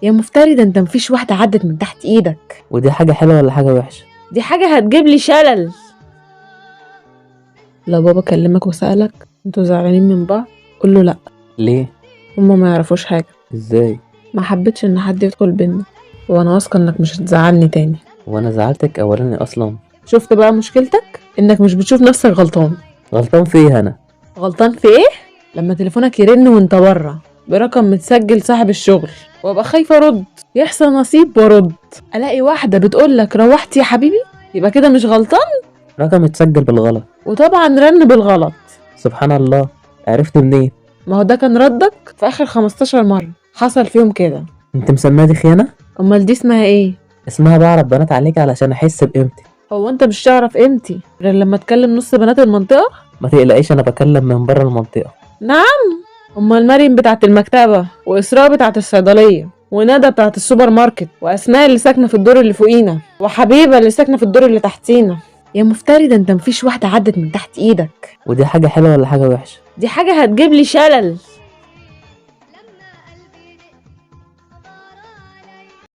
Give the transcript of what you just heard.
يا مفتري، ده انت مفيش واحدة عدت من تحت ايدك. ودي حاجة حلوة ولا حاجة وحشة؟ دي حاجة هتجيب لي شلل. لو بابا كلمك وسألك انتوا زعلانين من بعض قول له لا. ليه؟ هما ما يعرفوش حاجة. ازاي؟ ما حبيتش ان حد يدخل بينا، وانا واثقة انك مش هتزعلني تاني. وانا زعلتك اولاني اصلا؟ شفت بقى مشكلتك؟ انك مش بتشوف نفسك غلطان. غلطان فيها انا؟ غلطان في ايه؟ لما تليفونك يرن وانت بره برقم متسجل صاحب الشغل، وابقى خايفة ارد، يحصل نصيب وارد، الاقي واحدة بتقولك روحت يا حبيبي، يبقى كده مش غلطان؟ رقم اتسجل بالغلط. وطبعا رن بالغلط. سبحان الله، عرفت منين؟ ما هو ده كان ردك في اخر 15 مرة حصل فيهم كده. انت مسميها دي خيانة؟ امال دي اسمها ايه؟ اسمها بعرف بنات عليك علشان احس بقيمتك. هو انت مش تعرف قيمتي غير لما تكلم نص بنات المنطقة؟ ما تقلقيش، انا بكلم من بره المنطقة. نعم؟ امال مريم بتاعت المكتبة، واسراء بتاعت الصيدلية، وندى بتاعت السوبر ماركت، واسماء اللي ساكنة في الدور اللي فوقينا، وحبيبه اللي ساكنة في الدور اللي تحتينا. يا مفتري، ده انت مفيش واحدة عدت من تحت ايدك. ودي حاجة حلوة ولا حاجة وحشة؟ دي حاجة هتجيب لي شلل.